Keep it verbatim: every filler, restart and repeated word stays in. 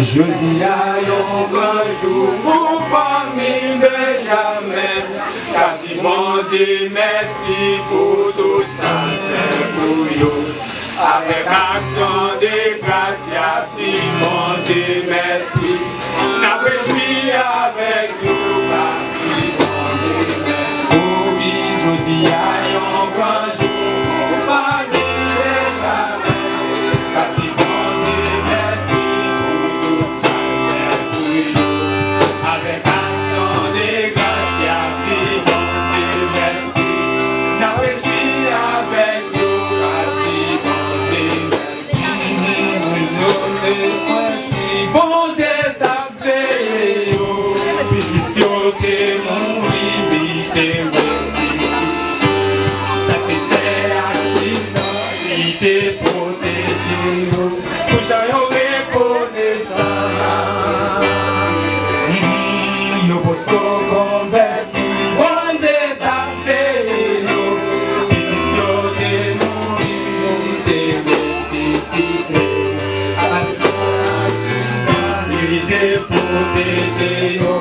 Jodi a yon gran jou pou fanmi Benjamen. Ka di Bondye mèsi pou tout sa l fè pou yo. Avèk aksyon de gras, y ap di Bondye mèsi. N ap rejwi avèk yo, ka di Bondye mèsi. Wi, jodi a yon gran jou pou fanmi Benjamen. Ka di Bondye mèsi pou tout sa l fè pou yo. Avèk aksyon de gras, y ap di Bondye mèsi. N ap rejwi avèk yo, ka di Bondye mèsi. Mwen yo te kwè si Bondye t ap veye yo, pitit yo te mouri, li te resisite. Sa te fè aksidan, li te pwoteje yo. Pou jan yo rekonesan, mm, yo potko konvèti, Bondye t ap veye yo. Pitit yo te mouri, li te resisite. Sa te fè aksidan, li te pwoteje yo.